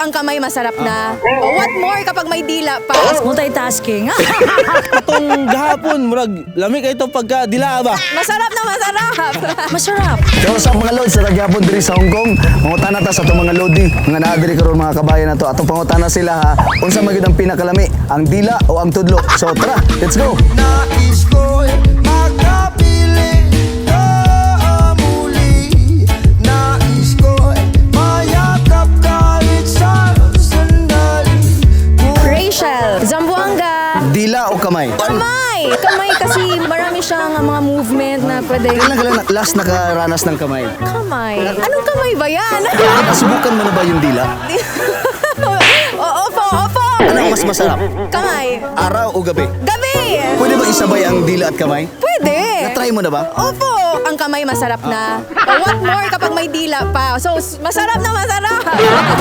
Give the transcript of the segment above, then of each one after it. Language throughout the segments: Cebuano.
Ang kamay masarap na. Oh, what more kapag may dila pa? Multitasking. Katong gahapon, murag lami kay itong pagka dila ba? Masarap na masarap! Masarap. So sa mga lods sa gyapon diri sa Hong Kong, mangutana ta sa atong mga lodi nga naa diri karon, mga kabayan nato. Atong pangutana sila ha, unsa man gyud ang pinakalami, ang dila o ang tudlo? So tara, let's go. Nais ko'y makapiling ka muli. Nais ko'y mayakap kahit sa sandali. Rachel, Zamboanga. Dila o kamay? Kamay! Kamay kasi marami siyang mga movement na pwede. Kailan ka lang last nakaranas ng kamay? Kamay? Anong kamay ba yan? Nasubukan mo na ba yung dila? Oo, opo, opo! Ano ang mas masarap? Kamay. Araw o gabi? Gabi! Pwede ba isabay ang dila at kamay? Pwede! Na-try mo na ba? Opo! Ang kamay masarap na. Oh, what more kapag may dila pa? So, masarap na masarap!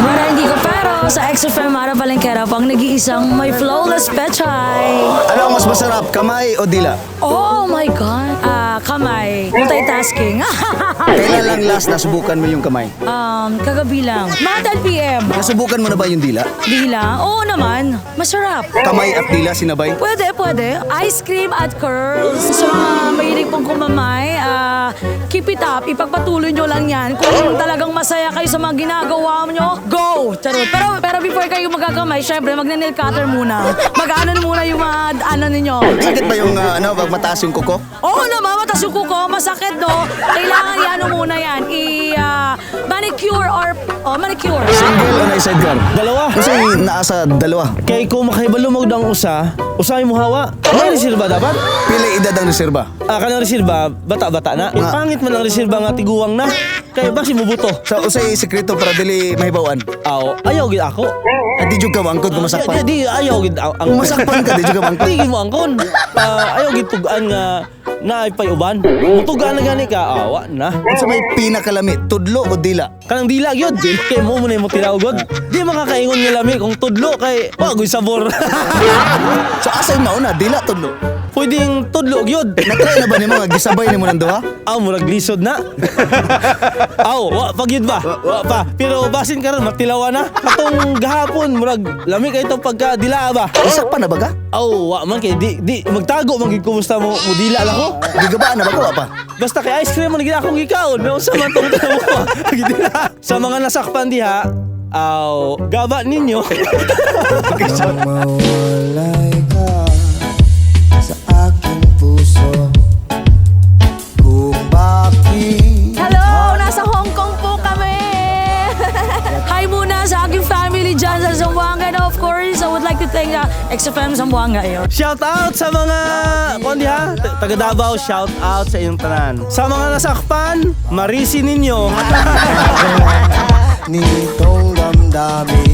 Mara hindi ko pero sa XFM Mara Palengkera pang nag-iisang may flawless pechay. Ano ang mas masarap, kamay o dila? Oh my God. Ah, kamay. Multitasking. Kailan lang last nasubukan mo yung kamay? Kagabi lang. Mga 10 p.m. Nasubukan mo na ba yung dila? Dila? Oo naman. Masarap. Kamay at dila sinabay? Pwede, pwede. Ice cream at curls. Sa mga mahilig pong kumamay, keep it up. Ipagpatuloy nyo lang yan. Kung talagang masaya kayo sa mga ginagawa nyo, go! Charot. Pero before kayo magkakamay, syempre, magna-nail cutter muna. Mag-ano muna yung mga ano ninyo. Sakit ba yung ano, pag mataas yung kuko? Oo naman, mataas yung kuko. Masakit, no? Kailangan i-ano muna yan. I-manicure or, oh, manicure. Single o na sidecar? Dalawa. Kasi naa sa dalawa. Kay kung makahibalo mo ang usa, usay mo hawa. May reserba dapat. Pila edad ang reserba? Ah, kanang reserba, bata-bata na. Eh, pangit man ang reserba nga tiguang na. Kay basi mo buto. So usay sekreto para dili mahibawan. Aw, ayaw gid ako. At di jud ka moangkod kung masakpan. Di, di, ayaw gid ang Kung masakpan ka, di jud ka moangkod. Di gid mo angkon. Ah, ayaw gid tugaan nga naay pay uban. Mutugaan na gani ka, awa na. Unsa may pinakalami, tudlo o dila? Kanang dila gyud. Kay mo mo na mo tilaw gud. Di makakaingon nga lami kung tudlo kay wa gyud sabor. So asay mauna, dila, tudlo? Pwedeng tudlo gyud. Na-try na ba nimo nga gisabay nimo ng duha? Aw, murag lisod na. Aw, wa pa gyud ba? Wa pa. Pero basin karon matilawa na. Katong gahapon murag lami kay itong pagka dila ba. Nasakpan na ba ka? Aw, wa man kay di magtago man gyud kumusta mo mo dila lang ko. Gigabaan na ba ka wa pa? Basta kay ice cream man gid akong gikaon. Unsa man tong tamo? Gidila. Sa mga nasakpan diha, aw, gaba ninyo. Nang mawalay ka sa aking puso, kung bakit Hello! Nasa Hong Kong po kami! Hi muna sa aking family dyan sa Zamboanga. And of course, I would like to thank XFM Zamboanga. Ayun. Shout out sa mga kuan diha, taga Davao, shout out sa inyong tanan. Sa mga nasakpan, marisi ninyo. nitong damdamin.